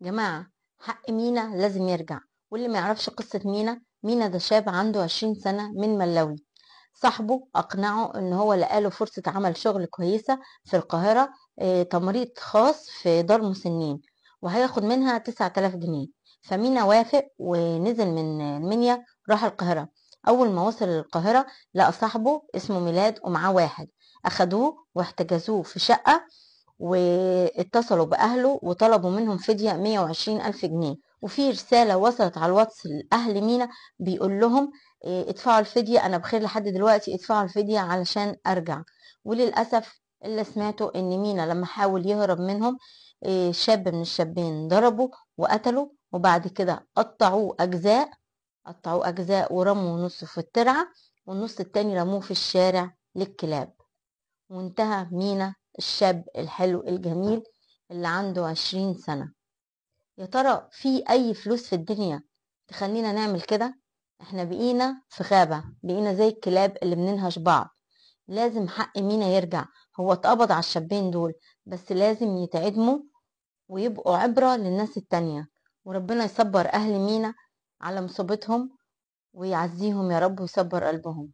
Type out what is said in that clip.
جماعة، حق مينا لازم يرجع. واللي ما يعرفش قصة مينا، مينا ده شاب عنده 20 سنة من ملاوي. صاحبه أقنعه إن هو لقاله فرصة عمل شغل كويسة في القاهرة، تمريض خاص في دار مسنين، وهياخد منها 9000 جنيه. فمينا وافق ونزل من المنيا راح القاهرة. أول ما وصل القاهرة لقى صاحبه اسمه ميلاد ومعاه واحد، أخدوه واحتجزوه في شقة، واتصلوا بأهله وطلبوا منهم فدية 120 ألف جنيه. وفي رسالة وصلت على الواتس لأهل مينا بيقول لهم ادفعوا الفدية، أنا بخير لحد دلوقتي، ادفعوا الفدية علشان أرجع. وللأسف اللي سمعته إن مينا لما حاول يهرب منهم، شاب من الشابين ضربه وقتله، وبعد كده قطعوه أجزاء، قطعوه أجزاء ورموا نصه في الترعة والنص التاني رموه في الشارع للكلاب. وانتهى مينا الشاب الحلو الجميل اللي عنده 20 سنة. يا ترى في أي فلوس في الدنيا تخلينا نعمل كده؟ احنا بقينا في غابة، بقينا زي الكلاب اللي بننهش بعض. لازم حق مينا يرجع. هو اتقبض على الشابين دول، بس لازم يتعدموا ويبقوا عبرة للناس التانية. وربنا يصبر أهل مينا على مصيبتهم ويعزيهم يا رب ويصبر قلبهم.